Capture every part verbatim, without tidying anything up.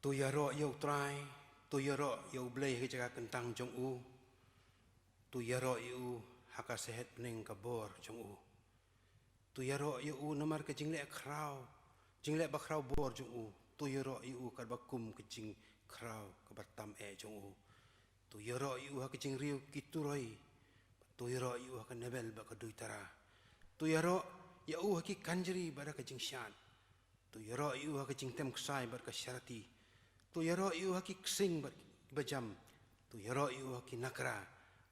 To ïaroh ïa U Trai, to ïaroh ïa U Blei ha ka jaka kyntang jong u, to ïaroh ïa u ha ka shet bneng ka bor jong u. To ïaroh ïa u namar ka jingleh khraw, jingleh bakhraw bor jong u, to ïaroh ïa u katba kum ka jingkhraw kaba tam eh jong u. To ïaroh ïa u ha ka jingriew ki turoi, to ïaroh ïa u ha ka nabel bad ka duitara. To ïaroh ïa u ha ki kynjri bad ha ka jingshad. To ïaroh ïa u ha ka jingtem ksai bad ka sharati. To ïaroh ïa u ha ki ksing bad ki bajam. To ïaroh ïa u ha ki nakra.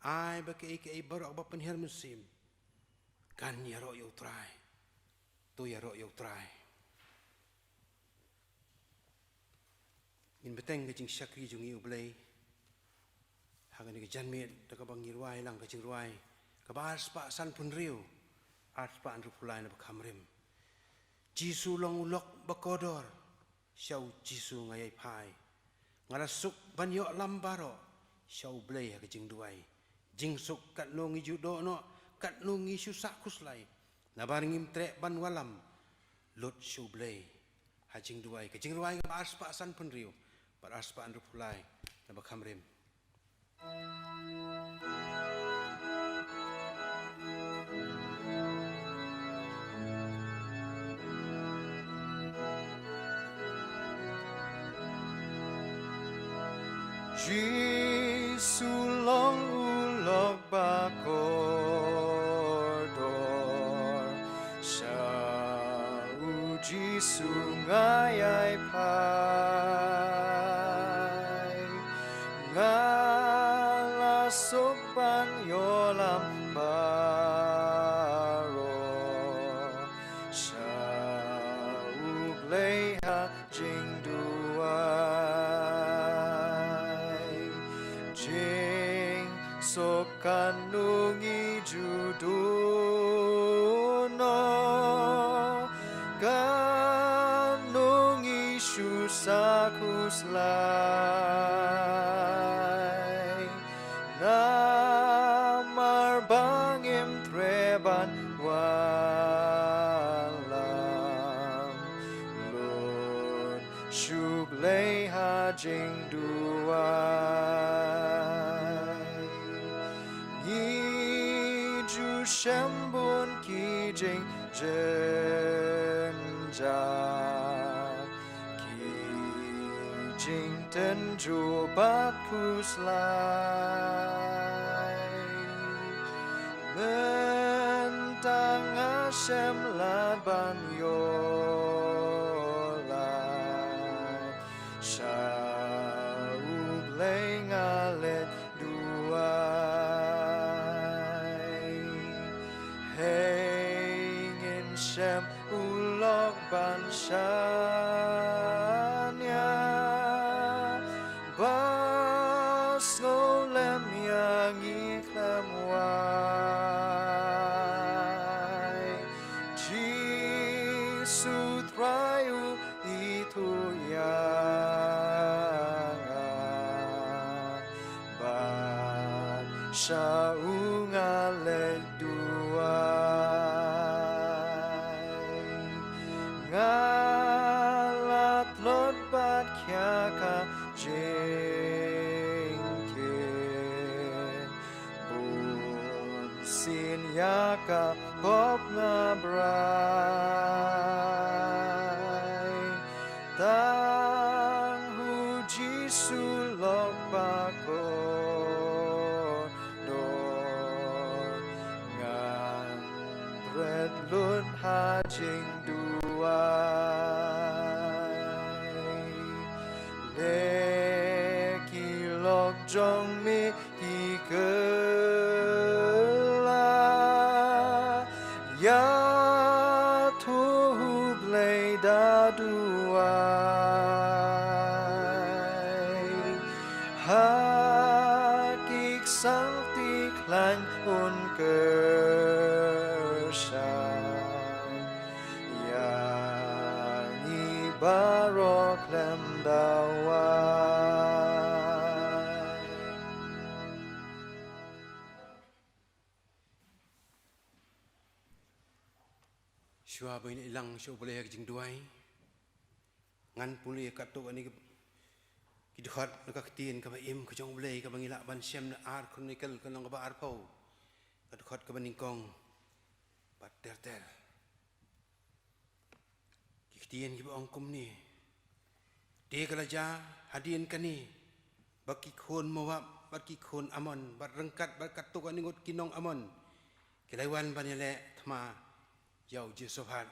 Ai ba kaei kaei baroh ba pynhiar mynsiem kan ïaroh ïa U Trai. To ïaroh ïa U Trai. Ngin bteng ka jingshakri jong ngi U Blei ha kane ka janmiet da kaba ngi rwai lang ka jingrwai kaba arspah sanphew hynriew, arspah hynriewphew lai na ba kham rim. Jisu long u lok ba kordor, sha U Jisu nga ïai phai. Nga la suk ban ïoh lam baroh sha U Blei ha ka jingduwai. Jingsuk katno ngi ju doh noh, katno ngi shu sah khuslai. Nabar ngim treh ban wallam lut sha U Blei ha jingduwai. Ka jingrwai kaba arspah sanphew hynriew bad arspah hynriewphew lai na ba kham rim. Jisu long u lok ba kordor, sha U Jisu nga ïai phai. Nga la suk ban ïoh lam baroh sha U Blei ha jingduwai. Jingsuk katno ngi ju doh noh, katno ngi shu sah khuslai. Namar ba ngim treh ban wallam lut sha U Blei ha jingduwai. Ngi ju shem bun ki jingjynjar, ki jingtynjuh bad khuslai. Mynta nga shem lad ban ïoh lad sha U Blei, nga leit duwai. Hei ngin shem u lok ban shaniah, ba sngewlem ïa ngi khlem wai. Jisu Trai u ithuh ïa nga, bad sha u nga leit duwai. Nga la tlot bad khia ka jingkit, bunsien ïa ka pop nga brai. Tang U Jisu lok ba kordor, ngan bret lut ha jingduwai. Leh ki lok jong me ki kylla, ïathuh U Blei da duwai. Ha ki ksangti khlaiñ un kyrshan ïa ngi baroh khlem da wai. Shuwa ba ngin ïalang sha U Blei ha ka jingduwai, ngan pule katto katne ki, Dkhot na ka ktien kaba im ka jong U Blei kaba ngi lah ban shem na Ar Chronicle ka lynnong kaba arphew, ka dkhot kaba nyngkong bad ter ter. Ki ktien kiba ong kumne: Te ka la jia hadien kane ba ki khun Moab bad ki khun Amon bad ryngkat bad katto katne ngut ki nong Amon ki la wan ban ïaleh thma ïa u Jehoshaphat.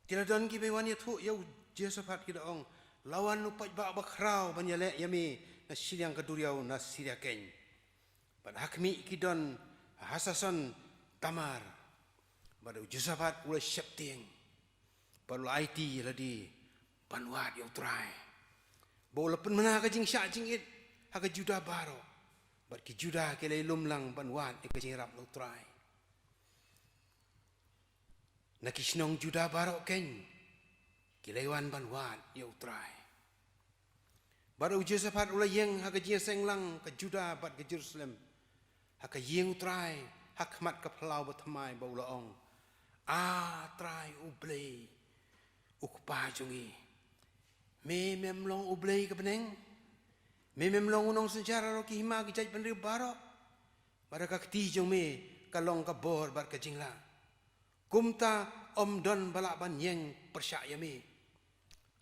Ki la don kiba wan ïathuh ïa u Jehoshaphat, ki da ong, la wan u paidbah bakhraw ban ïaleh ïa me na shiliang ka duriaw na Syria keiñ. Bad ha khmih ki don Hasason Tamar. Bad u Jehoshaphat u la sheptieng bad u la aiti ïa lade ban wad ïa U Trai, ba u la pynmana ka jingshah jingit ha ka Judah baroh. Bad ki Judah ki la ïalum lang ban wad ïa ka jingïarap na U Trai. Na ki shnong Judah baroh keiñ ki la wan ban wad ïa U Trai. Bad u Jehoshaphat u la ïeng ha ka jingïaseng lang ka Judah bad ka Jerusalem, ha ka ïing U Trai, ha khmat ka phyllaw bathymmai, bad u la ong, A Trai U Blei, U Kpa jong ngi, me mem long U Blei ka bneng? Me mem long u nongsynshar ïa ki hima ki jaitbynriew baroh? Bad ha ka kti jong me ka long ka bor bad ka jinglah. Kumta ym don ba lah ban ïeng pyrshah ïa me.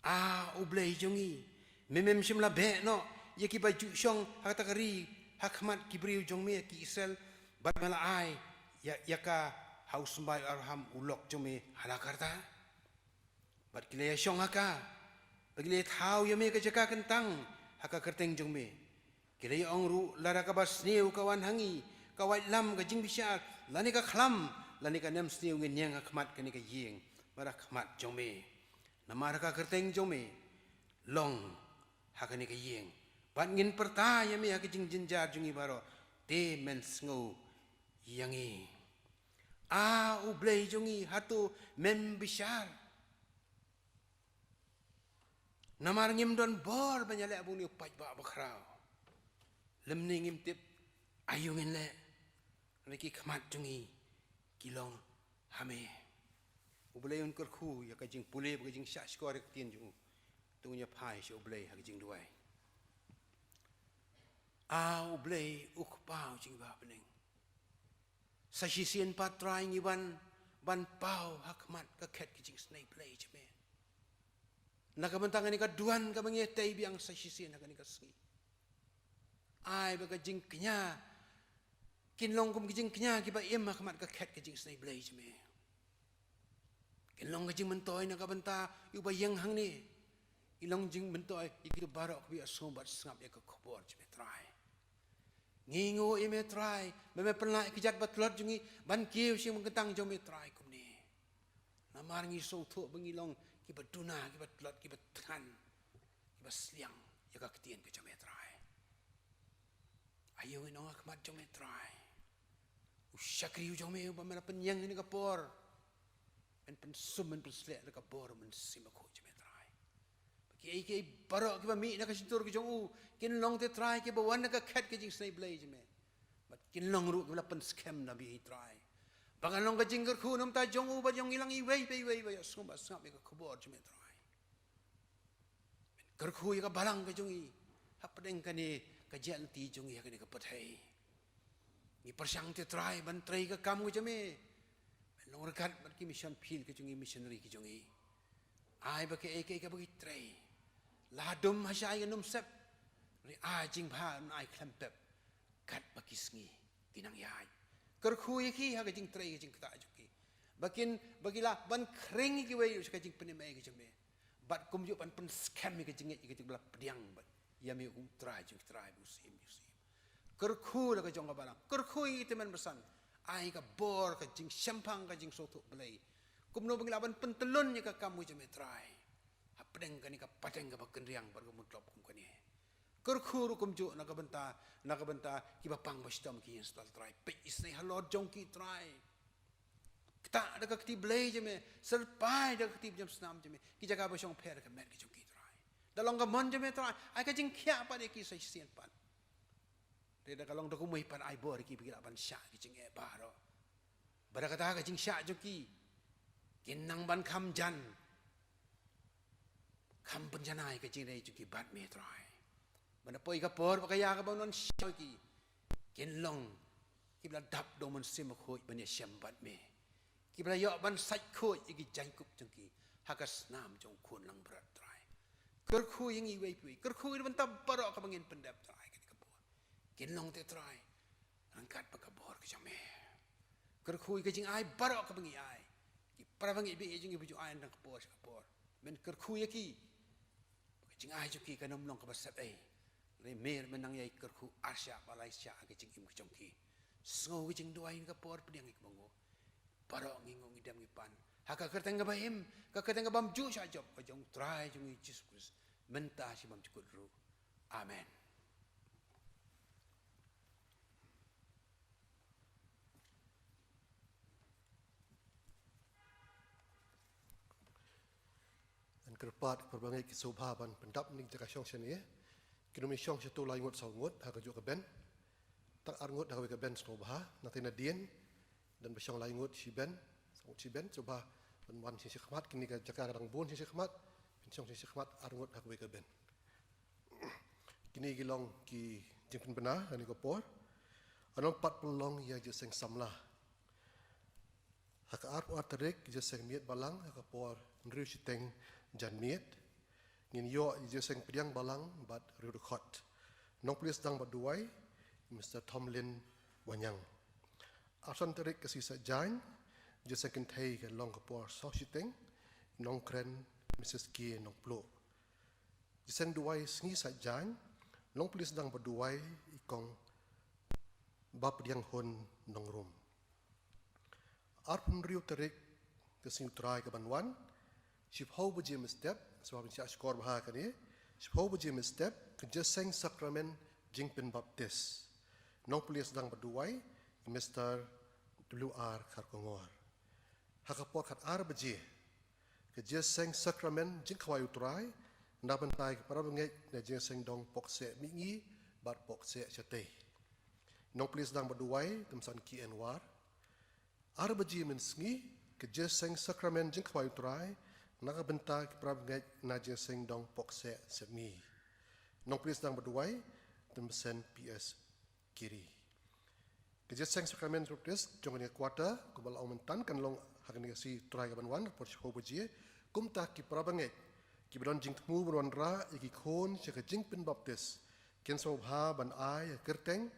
A U Blei jong ngi, me mem shym la beh noh ïa kiba ju shong ha kata ka ri ha khmat ki briew jong me ki Israel, bad me la ai ïa, ïa ka ha u symbai Abraham u lok jong me ha la ka rta? Bad ki la ïashong ha ka, bad ki la ïathaw ïa me ka jaka kyntang ha ka kyrteng jong me. Ki la ïa ong ruh, lada kaba sniew ka wan ha ngi, ka waitlam, ka jingbishar, lane ka khlam, lane ka nemsniew, ngin ïeng ha khmat kane ka ïing bad ha khmat jong me. Namar ha ka kyrteng jong me long ha kane ka ïing, bad ngin pyrta ïa me ha ka jingjynjar jong ngi baroh, te men sngew ïa ngi. A U Blei jong ngi, hato mem bishar? Namar ngim don bor ban ïaleh bad une u paidbah bakhraw, lymne ngim tip aïu ngin leh, lane ki khmat jong ngi ki long ha me. U Blei un kyrkhu ïa ka jingpule bad ka jingshahshkor ïa ka ktien jong u. To ngin ïa phai sha U Blei ha ka jingduwai. A U Blei, U Kpa jong ngi ba ha bneng, sa shisien pat Trai ngi wan ban paw ha khmat ka khet ka jingisynei Blei jong me. Na ka bynta kane ka duwan kaba ngi tei biang sa shisien ha kane ka sngi, ai ba ka jingkñia kin long kum ka jingkñia kiba im ha khmat ka khet ka jingisynei Blei jong me. Kin long ka jingmyntoi na ka bynta ïa uba ïeng hangne. Kin long jingmyntoi ïa kito baroh kiba ïohsngew bad sngap ïa ka khubor jong me Trai. Ngi nguh ïa me Trai, ba me pynlah ïa ki jait ba tlot jong ngi ban kiew sha ïing kyntang jong me Trai kumne. Namar ngi sngewthuh ba ngi long kiba duna, kiba tlot, kiba thngan, kiba sliang ïa ka ktien ka jong me Trai. Aïu ngin ong ha khmat jong me Trai, u shakri u jong me uba me la pynïeng ha kane ka por, men pynsum, men pynsleh da ka bor u Mynsiem Bakhuid jong me Trai. Ba kiei kiei baroh kiba mih na ka shyntur ka jong u kin long te Trai kiba wan na ka khet ka jingisynei Blei jong me. Bad kin long ruh kiba la pynskhem na me Trai, ba kan long ka jingkyrkhu na ka bynta jong u bad jong ngi lang iwei pa iwei ba ïohsngew bad sngap ïa ka khubor jong me Trai. Kyrkhu ïa ka balang ka jong ngi hapdeng kane ka jingïaid lynti jong ngi ha kane ka pyrthei. Ngi pyrshang te Trai ban trei ka kam ka jong me, ban long ryngkat bad ki mission field ka jong ngi, missionary ka jong ngi. Ai ba kaei kaei kaba ngi trei, la ha dum ha shai kan ym sep, hynrei ai jingbha, ai khlem pep, katba ki sngi ki nang ïaid. Kyrkhu ïa ki ha ka jingtrei ka jingktah jong ki, ba kin, ba ki lah ban khring ïa kiwei ruh sha ka jingpynim ei ka jong me, bad kumjuh ban pynskhem ïa ka jingngeit ïa ka jingpdiang bad ïa me U Trai jong ki trai bad U Syiem jong ki syiem. Kyrkhu da ka jong ka balang, kyrkhu ïa ki tymmen basan, ai ka bor, ka jingshemphang, ka jingsngewthuh Blei, kumno ba ngi lah ban pyntyllun ïa ka kam ka jong me Trai hapdeng kane ka pateng kaba kynriang bad ka mudlop kum kane. Kyrkhu ruh kumjuh na ka bynta, na ka bynta kiba pang ba shitom ki ïing sdang Trai. Peit isynei halor jong ki Trai. Ktah da ka kti Blei jong me, syrpai da ka kti jong snam jong me ki jaka ba shongpher ka met ka jong ki Trai. Da long ka mon jong me Trai, ai ka jingkhiah pat ïa ki sa shisien pat. Te da ka long da kumwei pat ai bor ïa ki ba ki lah ban shah ki jingeh baroh, ba da kata ka jingshah jong ki kin nang ban kham jan, kham pynjanai ka jingrei jong ki bad me Trai. Ban da poi ka por ba ka ïa ka ban wan shaw ki, kin long kiba la dap da u Mynsiem Bakhuid ban ïashem bad me, kiba la ïoh ban sait khuid ïa ki jaiñkup jong ki ha ka snam jong u Khun Langbrot, Trai. Kyrkhu ïa ngi iwei pa iwei, kyrkhu ïa bynta baroh kaba ngin pyndep, Trai, kane ka por. Kin long te, Trai, ryngkat bad ka bor ka jong me. Kyrkhu ïa ka jingai baroh kaba ngi ai. Ki para bangeit ba ïeit jong ngi ba ju ai na ka por sha ka por, men kyrkhu ïa ki. Ka jingai jong ki kan ym long kaba sep ei. Hynrei me men nang ïai kyrkhu arshah bad laishah ha ka jingim ka jong ki. Sngew ka jingduwai na ka por, pdiang ïa kiba nguh. Baroh ngi nguh, ngi dem, ngi pan ha ka kyrteng kaba im, ka kyrteng ka bym ju shah jop, ka jong u Trai jong ngi Jisu Khrist, mynta shi bymjukut ruh. Amen. Ngan kyrpad ïa ki para bangeit ki sngewbha ban pyndap na ka jaka shong shane. Kin ym shong shato lai ngut saw ngut ha kajuh ka bench. Tang ar ngut ha kawei ka bench sngewbha. Nangta nadien don ba shong lai ngut shi bench, saw ngut shi bench, sngewbha ban wan sha khmat, kine ki jaka ka dang bun sha khmat. Phin shong sha khmat, ar ngut ha kawei ka bench. Kine ki long ki jingpynbna ha kane ka por. Ngan ym pat pynlong ïa ka jingïaseng samla. Ha ka arphew ar tarik, ka jingïaseng miet balang ha ka por hynriew shiteng janmiet. Ngin ïoh ïa ka jingïaseng pdiang balang bad riewdkhot. Nongpule sdang bad duwai, Mister Thomlin Waniang. Arphew san tarik, ka sngi Saitjaiñ, ka jingïaseng kynthei kan long ka por saw shiteng, Nongkren, Missus K. Nongpluh. Jingïaseng duwai sngi Saitjaiñ, Nongpule sdang bad duwai, i Kong Bapdianghun Nongrum. Arphew hynriew tarik, ka sngi U Trai kaban wan, shiphew baje mynstep, sngewbha ban shah shkor bha kane, shiphew baje mynstep, ka jingïaseng sakramen jingpynbaptis. Nongpule sdang bad duwai, Mister W R Kharkongor. Ha ka por khatar baje, ka jingïaseng sakramen jingkhawai U Trai na bynta ki para bangeit na jingïaseng dong Pok Seh Mihngi bad Pok Seh Shatei. Nongpule sdang bad duwai, Tymsan K N War. Ar baje mynsngi, ka jingïaseng sakramen jingkhawai U Trai na ka bynta ki para bangeit na jingïaseng dong Pok Seh Sepngi. Nongpule sdang bad duwai, Tymsen P S Kiri. Ka jingïaseng sakramen baptis jong kane ka quarter, kumba la ong mynta, kan long ha kane ka sngi U Trai kaban wan, por shiphew baje. Kumta ki para bangeit kiba don jingthmu ban wanrah ïa ki khun sha ka jingpynbaptis, kin sngewbha ban ai ha ka kyrteng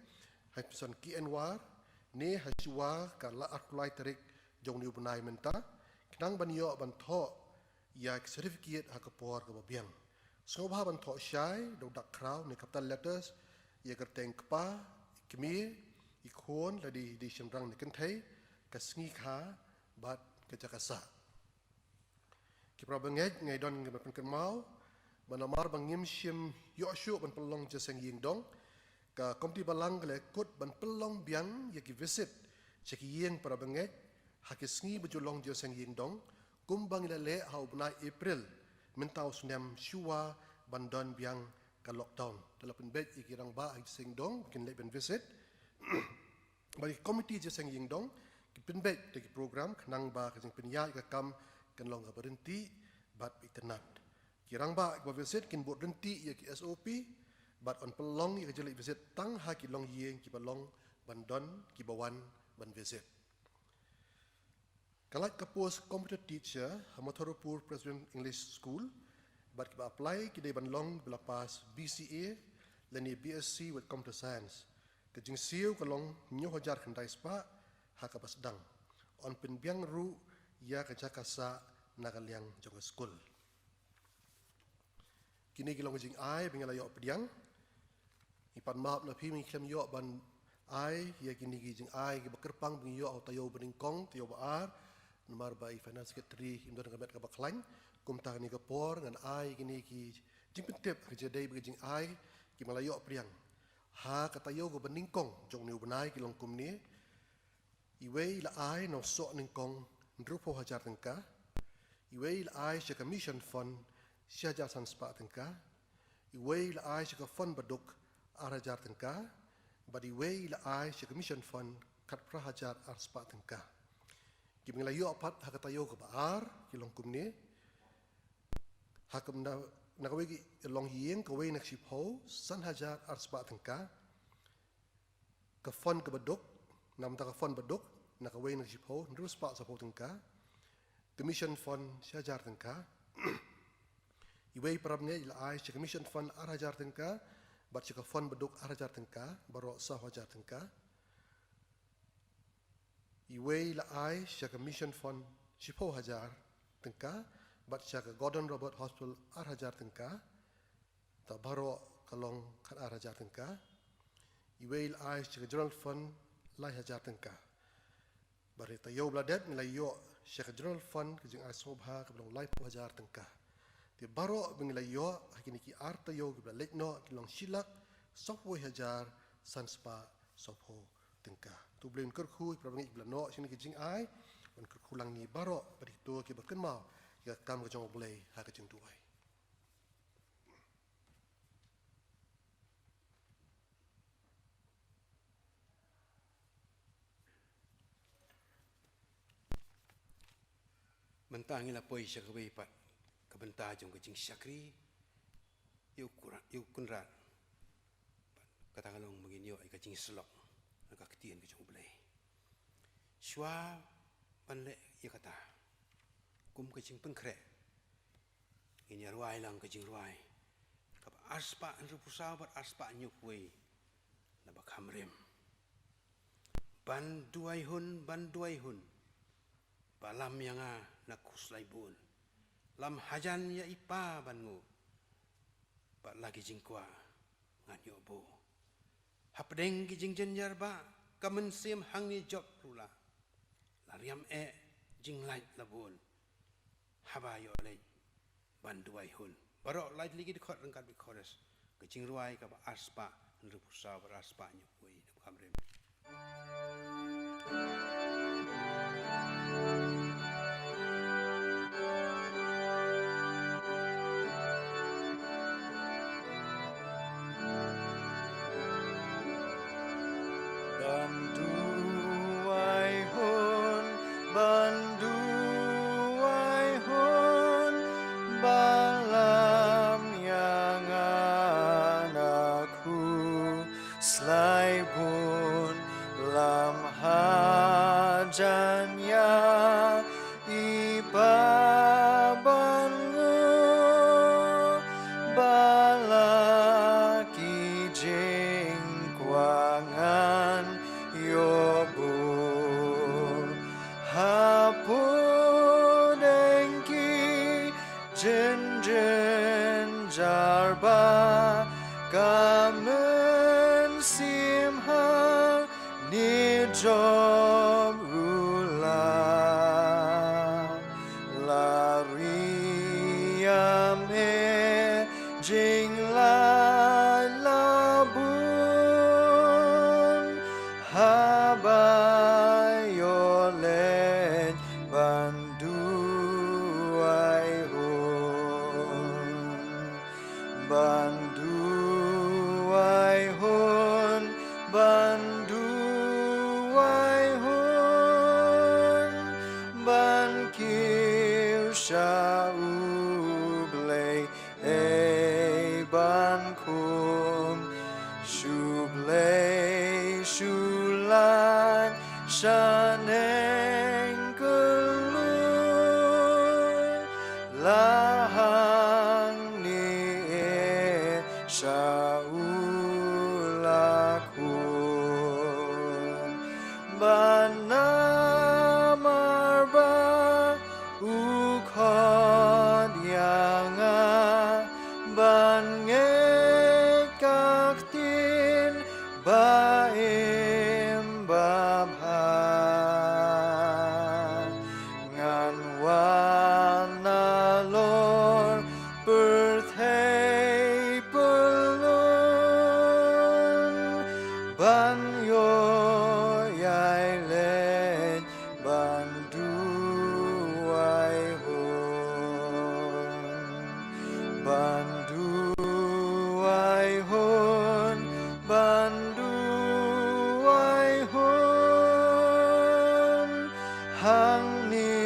ha i Tymsan K N War, ne ha shuwa ka la arphew lai tarik jong une u bnai mynta, khnang ban ïoh ban thoh ïa ki certificate ha ka por kaba biang. Sngewbha ban thoh shai da u dak khraw ne capital letters ïa ka kyrteng kpa, kmie, i khun, lane i shynrang ne kynthei, ka sngi kha bad ka jaka sah. Ki para bangeit, nga don ka ban pynkynmaw ba namar ba ngim shym ïoh shuh ban pynlong jingïaseng ïing dong, ka komiti balang ka la kut ban pynlong biang ïa ki visit sha ki ïing para bangeit ha ki sngi ba ju long jingïaseng ïing dong, kumba ngi la leh ha u bnai April mynta u snem, shuwa ban don biang ka lockdown. Te la pynbeit ïa ki rangbah jingïaseng dong ba kin leit ban visit. Bad ki komiti jingïaseng ïing dong ki pynbeit da ki program khnang ba ka jingpynïaid ka kam kan long kaba ryntih bad ba itynnad. Ki rangbah kiba visit kin bud ryntih ïa ki S O P bad yn pynlong ïa ka jingleit visit tang ha ki longïing kiba long ban don kiba wan ban visit. Ka lait ka post computer teacher ha Matharapur Presbyterian English School, bad kiba apply ki dei ban long ba la pass B C A lane B Sc with Computer Science. Ka jingsiew ka long hynñiew hajar khyndai spah ha kaba sdang. Yn pynbiang ruh ïa ka jaka sah na ka liang jong ka skul. Kine ki long ki jingai ba ngi la ïoh pdiang. Ngi pan map na phi, ngi khlem ïoh ban ai ïa kine ki jingai kiba kyrpang ba ngi ïoh ha u taïew ba nyngkong, taïew ba ar, namar ba i finance secretary im don ka met kaba khlaiñ. Kumta kane ka por ngan ai kine ki jingpyntip ha ka jingdei bad ki jingai kiba la ïoh pdiang ha ka taïew kaba nyngkong jong une u bnai ki long kumne. Iwei i la ai na u soh nyngkong hynriewphew hajar tyngka. Iwei i la ai sha ka Mission Fund shi hajar san spah tyngka. Iwei i la ai sha ka fund baduk ar hajar tyngka. Bad iwei i la ai sha ka Mission Fund khatphra hajar ar spah tyngka. Kiba ngi la ïoh pat ha ka taïew kaba ar ki long kumne. Ha ka bynta Na kawei ki long ïing kawei na ka shiphew, san hajar arspah tyngka. Ka fund kaba duk, namar ka fund ba duk, na kawei na ka shiphew, hynriew spah sawphew tyngka. Ka mission fund shi hajar tyngka. Iwei para bangeit la ai sha ka mission fund ar hajar tyngka, bad sha ka fund ba duk ar hajar tyngka, baroh saw hajar tyngka. Iwei la ai sha ka mission fund shiphew hajar tyngka, bad sha ka Gordon Roberts Hospital ar hajar tyngka, ta baroh ka long khat ar hajar tyngka. Iwei la ai sha ka general fund lai hajar tyngka. Bad ïa taïew ba la dep ngi la ïoh sha ka general fund ka jingai sngewbha kaba long laiphew hajar tyngka. Te baroh ba ngi la ïoh ha kine ki ar taïew kiba la leit noh ki long shi lak sawphew hajar san spah sawphew tyngka. To U Blei un kyrkhu ïa para bangeit kiba la noh sha kine ki jingai, un kyrkhu lang ïa ngi baroh bad ïa kito kiba kynmaw ïa ka kam ka jong U Blei ha ka jingduwai. Mynta ngi la poi sha kawei pat ka bynta jong ka jingshakri ïa u Kynrad, ïa u Kynrad. Bad kata ka long ba ngin ïoh ïa ka jingsyllok na ka ktien ka jong U Blei. Shuwa ban leh ïa kata, kum ka jingpynkhreh, ngin ïa rwai lang ka jingrwai kaba arspah hynriewphew saw bad arspah hynñiewphew wei, na ba kham rim. Ban duwai hun, ban duwai hun, ba lam ïa nga na khuslai bun. Lam hajan ïa i Pa ban nguh, bad la ki jingkwah ngan ïoh buh. Hapdeng ki jingjynjar ba ka mynsiem hangne jop ruh la, la riam eh jinglait la bun. Haba ïoh leit ban duwai hun. Baroh lai tylli ki dkhot ryngkat bad chorus. Ka jingrwai kaba arspah hynriewphew saw bad arspah hynñiewphew wei, na ba kham rim. Ban duwai hun, ban duwai hun, ba lam ïa nga na khuslai bun, lam hajan ïa i Pa ban nguh, ba la ki jingkwah ngan ïoh buh. Hapdeng ki jingjynjar ba ka mynsiem hangne jop ruh la, la riam eh jinglait la bun. Haba ïoh leit ban duwai hun, ban duwai hun, ban duwai hun, ban kiew sha U Blei, eh, ban khum sha U Blei, shu lait shaneng kyllum. La hangne eh sha u la khun. Bad namar ba u khot ïa nga ban ngeit ka ktien ba im ba bha, ngan wan nalor pyrthei pyllun ban ïoh ïai leit ban duwai hun, ban duwai hun, ban duwai hun. Hangne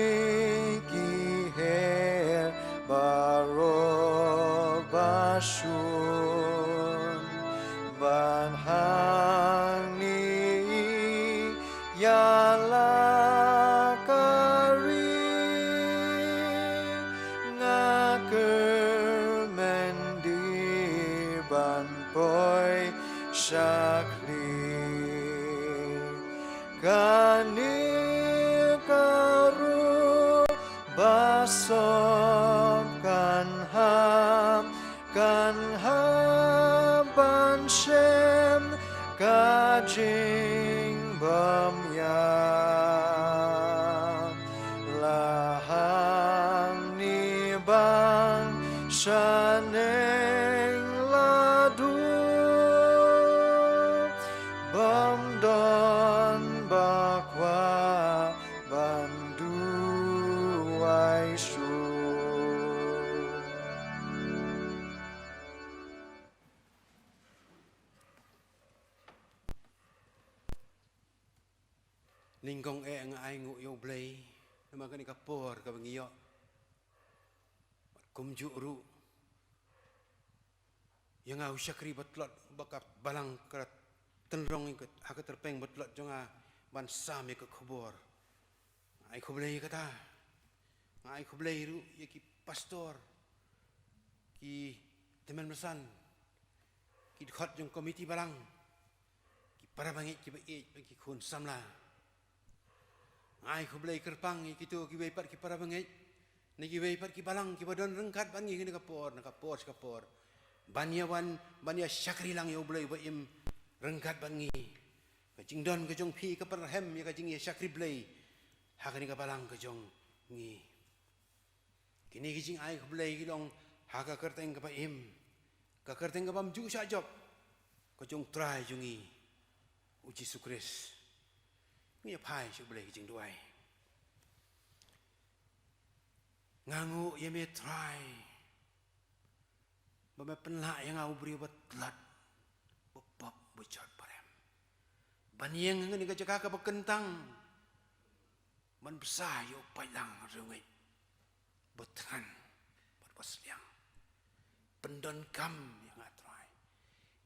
ki her baroh Ïa la ka ri nga kyrmen di ban poi sha khlieh. Kane ka ru ba sop kan hap, kan hap ban shem ka jingbymïap. La hangne ban shaneng la duh, bym don ba kwah ban duwai shuh. Nyngkong eh nga ai nguh ïa U Blei namar kane ka por kaba ngi ïoh. Bad kumjuh ruh ïa nga u shakri ba tlot ba ka balang ka tynrong ïa ka ha ka tyrpeng ba tlot jong nga ban sam ïa ka khubor. Nga ai khublei ïa kata. Nga ai khublei ruh ïa ki pastor, ki tymmen basan, ki dkhot jong komiti balang, ki para bangeit kiba ïeit bad ki khun samla. Nga ai khublei kyrpang ïa kito kiwei pat ki para bangeit, na kiwei pat ki balang kiba don ryngkat bad ngi kane ka por, na ka por sha ka por, ban ïa wan, ban ïa shakri lang ïa U Blei uba im ryngkat bad ngi. Ka jingdon ka jong phi ka pynrhem ïa ka jingïashakri Blei ha kane ka balang ka jong ngi. Kine ki jingai khublei ki long ha ka kyrteng kaba im, ka kyrteng ka bym ju shah jop, ka jong U Trai jong ngi U Jisu Khrist. Ngi ïa phai sha U Blei ki jingduwai. Nga nguh ïa me Trai ba me pynlah ïa nga u briew ba tlot, ba pop, ba jot, ba rem, ban ïeng ha kane ka jaka kaba kyntang, ban bsa ïa u paidlang riewngeit ba thngan bad ba sliang. Pyndonkam ïa nga Trai.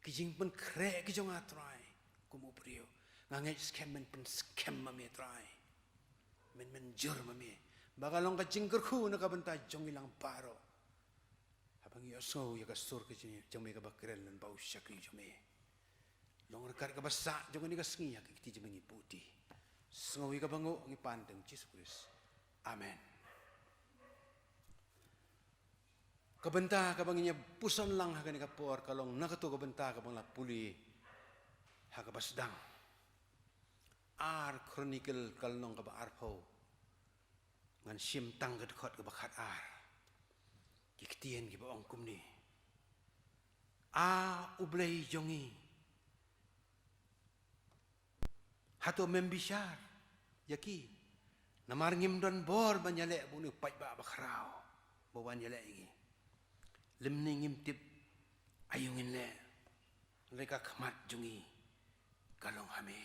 Ki jingpynkhreh ki jong nga Trai, kum u briew nga ngeit skhem men pynskhem ma me Trai. Men mynjur ma me ba ka long ka jingkyrkhu na ka bynta jong ngi lang baroh. Haba ngi ïohsngew ïa ka sur ka jong me kaba kren lyngba u shakri jong me, long ryngkat kaba sah jong kane ka sngi ha ka kti jong me ngi buh ti. Sngew ïa kaba nguh ngi pan ha u Jisu Khrist. Amen. Ka bynta kaba ngin ïa puson lang ha kane ka por ka long na kato ka bynta kaba nga la pule ha kaba sdang. Ar Chronicle ka lynnong kaba arphew. Ngan shim tang ka dkhot kaba khatar. Ki ktien kiba ong kumne: A U Blei jong ngi, hato mem bishar ïa ki? Namar ngim don bor ban ïaleh bad une u paidbah bakhraw ba wan ïaleh ïa ngi. Lymne ngim tip aïu ngin leh, hynrei ka khmat jong ngi ka long ha me.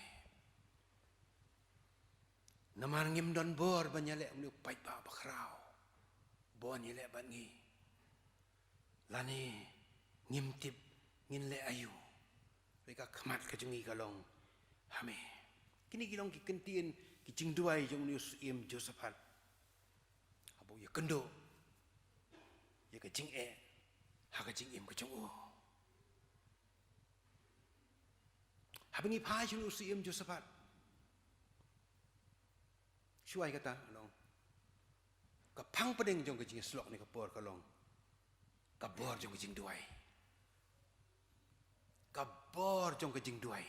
Namar ngim don bor ban ïaleh une u paidbah bakhraw ba wan ïaleh bad ngi. Lane ngim tip ngin leh aïu, hynrei ka khmat ka jong ngi ka long ha me. Kine ki long ki kyntien, ki jingduwai jong une u syiem Josaphat haba u ïakynduh ïa ka jingeh ha ka jingim ka jong u. Haba ngi phai sha une u syiem Josaphat, shuwa ïa kata, long ka phang pdeng jong ka jingïasyllok ne ka por ka long ka bor jong ka jingduwai. Ka bor jong ka jingduwai.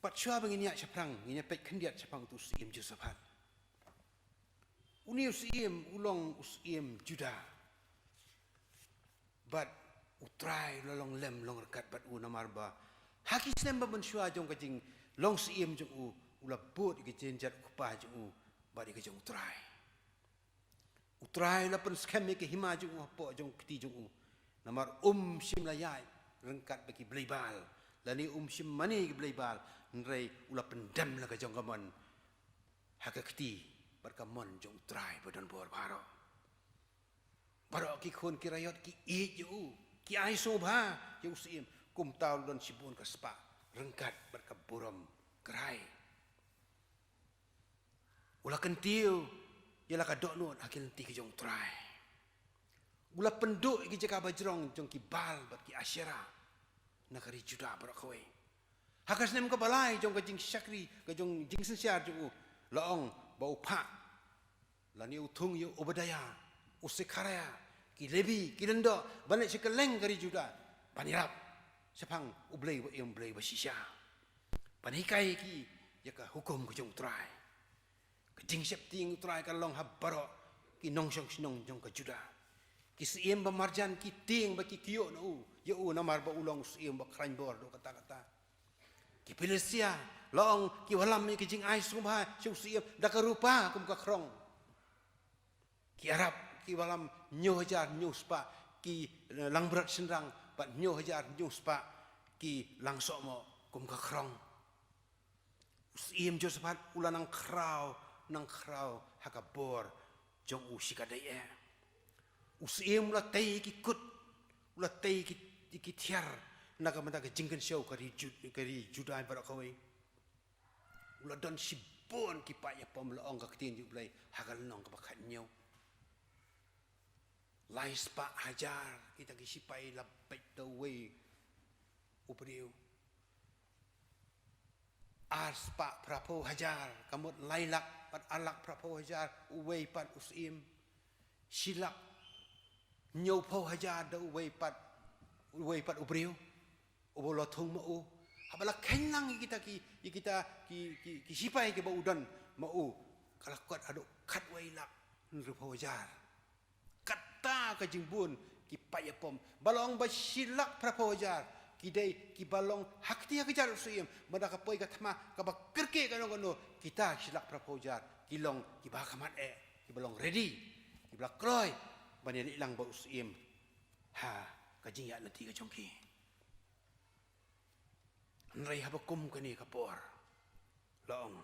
Pat shuwa ba ngin ïaid shaphrang, ngin ïa peit khyndiat shaphang uto u syiem Josaphat. Une u syiem u long u syiem Judah. Bad U Trai u la long lem long ryngkat bad u, namar ba ha ki snem ba mynshuwa jong ka jinglong syiem jong u, u la bud ïa ka jingïaid u kpa jong u bad ïa ka jong U Trai. U Trai u la pynskhem ïa ka hima jong u hapoh jong ka kti jong u. Namar um shym la ïaid ryngkat bad ki blei Baal, lane um shym mane ki blei Baal, hynrei u la pyndem la ka jong ka mon ha ka kti bad ka mon jong U Trai ba don bor baroh. Baroh ki khun ki raiot ki ïeit ïa u, ki ai sngewbha ïa u syiem, kumta u la don shibun ka spah ryngkat bad ka burom la kyntiew ïa la ka dohnud ha ki lynti ka jong U Trai. U la pynduh ïa ki jaka bajrong jong ki Baal bad ki Asherah na ka ri Judah baroh kawei. Ha ka snem kaba lai jong ka jingshakri, ka jong jingsynshar jong u, la ong ba u phah lane u thung ïa u Obadiah, u Sekhariah, ki Lebi, ki lyngdoh ban leit sha kylleng ka ri Judah ban ïarap shaphang U Blei uba im, U Blei uba shisha, ban hikai ïa ki ïa ka hukum ka jong U Trai. Ka jingsheptieng U Trai ka long ha baroh ki nongshong shnong jong ka Judah. Ki syiem ba marjan ki tieng bad ki kyiuh na u, ïa u, namar ba u long u syiem ba khlaiñ bor haduh katta katta. Ki Philistia, la ong, ki wallam ïa ki jingai sngewbha sha u syiem da ka rupa kum ka khrong. Ki Arab, ki wallam hynñiew hajar hynñiew spah ki, eh, langbrot shynrang, bad hynñiew hajar hynñiew spah ki langsohmoh kum ka khrong. U syiem Jehoshaphat u la nang khraw, nang khraw ha ka bor jong u shikatdei eh. U syiem u la tei ki kut, u la tei ki, ki thiar na ka bynta ka jingkynshew ka ri Jud-, ka ri Judah baroh kawei. U la don shibun ki paid ïapom, la ong ka ktien jong U Blei ha ka lynnong kaba khathynñiew. Lai spah hajar kita ki shipai la peit da uwei u briew. Ar spah phraphew hajar, ka mut lai lak bad ar lak phraphew hajar uwei pat u syiem. Shi lak hynñiewphew hajar da uwei pat, uwei pat u briew uba la thung ma u. Haba la kheiñ lang ïa kita ki, ïa kita ki, ki, ki shipai kiba u don ma u, ka la kot haduh khatwei lak hynriewphew hajar. Kata ka jingbun ki paid ïapom. Ba long ba shi lak phraphew hajar ki dei kiba long ha kti ha kjat u syiem. Bad da ka poi ka thma kaba kyrkieh kano kano, kita shi lak phraphew hajar ki long kiba ha khmat eh, kiba long ready, kiba la kloi ban ïaleh lang bad u syiem ha ka jingïaid lynti ka jong ki. Hynrei haba kum kane ka por, la ong,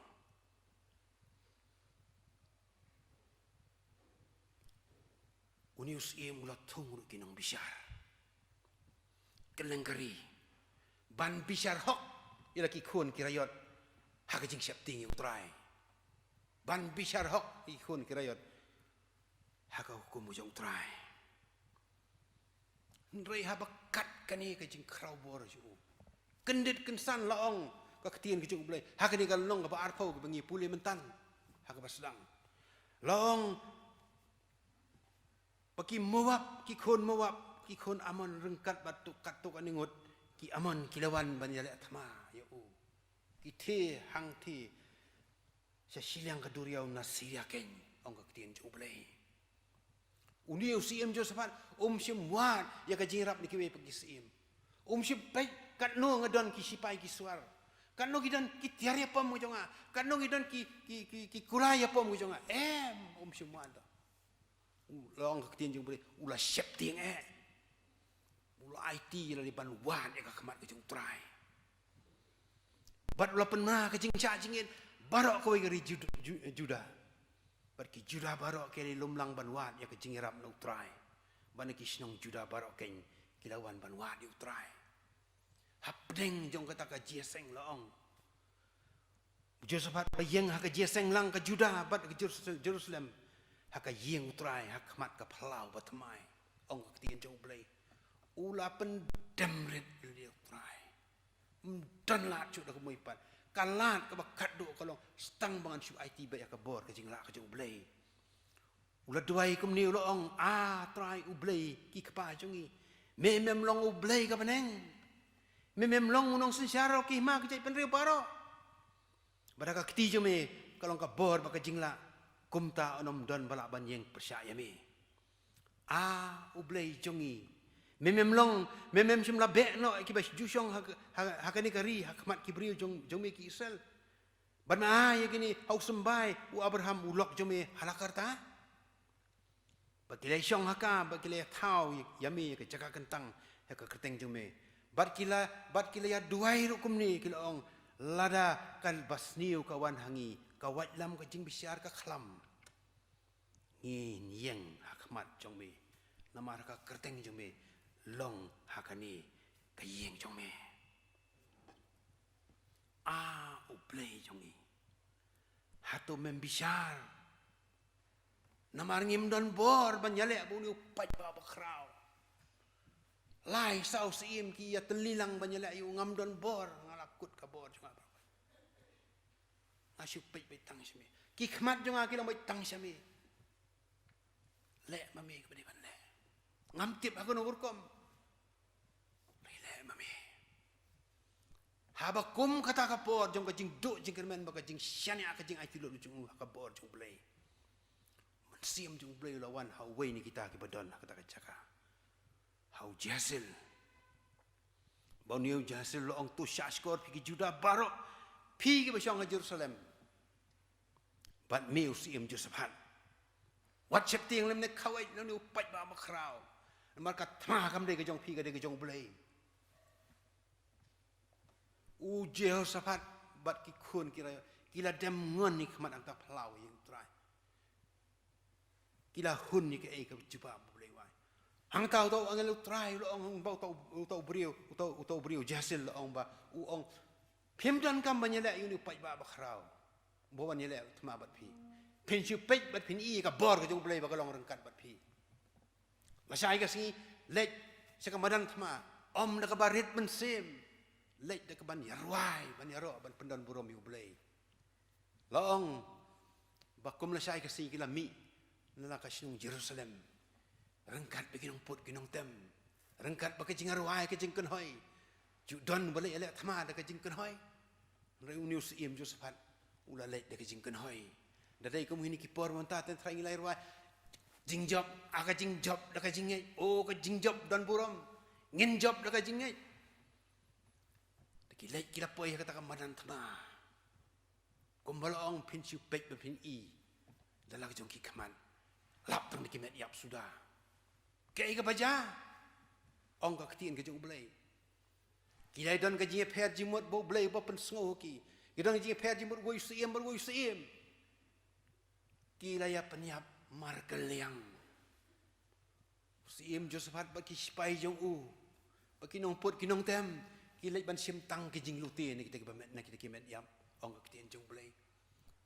une u syiem u la thung ruh ki nongbishar kylleng ka ri ban bishar hok ïa la ki khun ki raiot ha ka jingsheptieng ïa U Trai. Ban bishar hok ïa ki khun ki raiot ha ka hukum ka jong U Trai. Hynrei haba kat kane ka jingkhraw bor jong u, kyndit kynsan, la ong ka ktien ka jong U Blei ha kane ka lynnong kaba arphew kaba ngi pule mynta, ha kaba sdang, la ong ba ki Moab, ki khun Moab, ki khun Ammon ryngkat bad tu katto katne ngut ki Ammon ki la wan ban ïaleh thma ïa u. Ki thie hangthie sha shiliang ka duriaw na Syria keiñ, ong ka ktien jong U Blei. Une u syiem Jehoshaphat um shym wad ïa ka jingïarap na kiwei pat ki syiem. Um shym peit katno nga don ki shipai ki sor, katno ki don ki tiar ïapom ka jong nga, katno ki don ki, ki, ki, ki kular ïapom ka jong nga. Em, um shym wad. U la ong ka ktien jong U Blei, u la sheptieng eh. U la aiti lane ban wad ïa ka khmat ka jong U Trai. Bad u la pynbna ka jingshah jingit baroh kawei ka ri Jud-, Ju-, Judah. Bad ki Judah baroh ki la lum lang ban wad ïa ka jingïarap na U Trai. Bad na ki shnong Judah baroh keiñ ki la wan ban wad ïa U Trai. Hapdeng jong kata ka jingïaseng, la ong, Jehoshaphat u la ïeng ha ka jingïaseng lang ka Judah bad ka Jerus-, Jerusalem, ha ka ïing U Trai, ha khmat ka phyllaw bathymmai, ong ka ktien jong U Blei. U la pyndem rit ïa U Trai. Ym don lad shuh da kumno pat. Ka lad kaba khatduh ka long, sa tang ba ngan shu aiti beit ïa ka bor ka jinglah ka jong U Blei. U la duwai kumne, u la ong, A Trai U Blei ki kpa jong ngi, me mem long U Blei ka bneng. Me mem long u nongsynshar ki hima ki jaitbynriew baroh. Bad ha ka kti jong me ka long ka bor bad ka jinglah, kumta un ym don ba lah ban ïeng pyrshah ïa me. A U Blei jong ngi, me mem long, me mem shym la beh noh ïa kiba ju shong ha, ha, ha kane ka ri, ha khmat ki briew jong, jong me ki Israel. Bad me ai ïa kine ha u symbai u Abraham u lok jong me ha la ka rta. Bad ki la shong ha ka, bad ki la thaw ïa me ïa ka jaka kyntang ha ka kyrteng jong me. Bad ki la, bad ki la ïa duwai ruh kumne, ki la ong, Lada ka basniew ka wan ha ngi, ka waitlam ka jingbishar ka khlam, ngin ïeng ha khmat jong me, namar ha ka kyrteng jong me long ha kane ka ïing jong me. A U Blei jong ngi, Hato mem bishar? Namar ngim don bor ban ïaleh bad une u paidbah bakhraw. Lai saw siem ki ïa tylli lang ban ïaleh ïa u, ngam don bor, nga la kut ka bor jong nga. Nga shu peit beit tang sha me. Ki khmat jong nga ki long beit tang sha me. Leh ma me kaba dei ban leh. Ngam tip ha kano ka rukom. Leh ma me. Haba kum kata ka por jong ka jingduh jingkyrmen bad ka jingshaniah ka jingaiti lut jong u ha ka bor jong U Blei. Mynsiem jong U Blei u la wan ha uwei na kita kiba don ha kata ka jaka. Ha u Jahaziel. Bad une u Jahaziel u la ong, to shahshkor phi ki Judah baroh, phi kiba shong ha Jerusalem. Bad me u Syiem Josaphat, wat sheptieng lymne khawieit na une u paidbah bakhraw. Namar ka thma kam dei ka jong phi, ka dei ka jong U Blei. U Jehosaphat bad ki khun ki la, ki la dem ngon ïa ki khmat hangta phyllaw ïa U Trai. Ki la hun ïa kaei ka jubab U Blei u ai. Hangta uta u angel U Trai u la ong, hangta uta, uta u briew, uta, uta u briew Jahaziel u la ong ba, u ong, phim donkam ban ïaleh ïa une u paidbah bakhraw. Ba wan ïaleh thma bad phi. Phin shu peit bad phin i ka bor ka jong U Blei ba ka long ryngkat bad phi. Lashai ka sngi, leit sha ka madan thma, ym da kaba rit mynsiem, leit da kaban ïarwai, ban ïaroh, ban pyndon burom ïa U Blei. La ong ba kum lashai ka sngi ki la mih na la ka shnong Jerusalem, ryngkat bad ki nongput ki nongtem, ryngkat bad ka jingarwai ka jingkynhoi. Ju don ba leit ïaleh thma da ka jingkynhoi. Hynrei une u Syiem Josaphat u la leit da ka jingkynhoi. Da dei kum kine ki por mynta, te trai ngi la ïarwai, jingjop, ha ka jingjop da ka jingngeit, o ka jingjop don burom. Ngin jop da ka jingngeit. Te ki leit ki la poi ha kata ka madan thma. Kumba la ong, phin shu peit bad phin i da la ka jong ki khmat, lap tang da ki met ïap suda. Kaei kaba jia? Ong ka ktien ka jong U Blei, ki la don ka jingïapher jingmut bad U Blei uba pynsngew ïa ki. Ki don ka jingïapher jingmut uwei u syiem bad uwei u syiem. Ki la ïa pynïap markylliang. U Syiem Josaphat bad ki sipai jong u, bad ki nongput ki nongtem, ki leit ban shim tang ki jinglute na kita kiba met, na kita ki met ïap, ong ka ktien jong U Blei.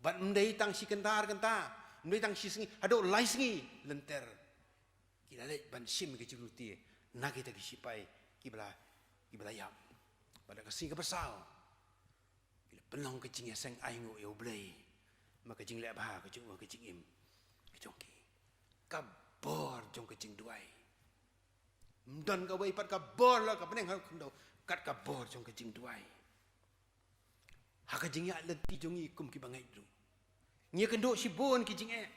Bad ym dei tang shi kynta ar kynta, ym dei tang shi sngi, haduh lai sngi lynter. Ki la leit ban shim ki jinglute na kita ki sipai kiba la, kiba la ïap. Bad ha ka sngi kaba saw, ki la pynlong ka jingïaseng ainguh ïa U Blei, ma ka jingleh bha ka jong u ha ka jingim ka jong ki. Ka bor jong ka jingduwai. Ym don kawei pat ka bor la ka bneng ha khyndew kat ka bor jong ka jingduwai. Ha ka jingïaid lynti jong ngi kum kiba ngeit ruh, ngi ïakynduh shibun ki jingeh.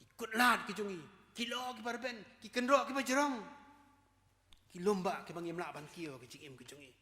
Ki kutlad ki jong ngi, ki lyoh kiba rben, ki kynroh kiba jrong, ki lum bah kiba ngim lah ban kiew ha ka jingim ka jong ngi.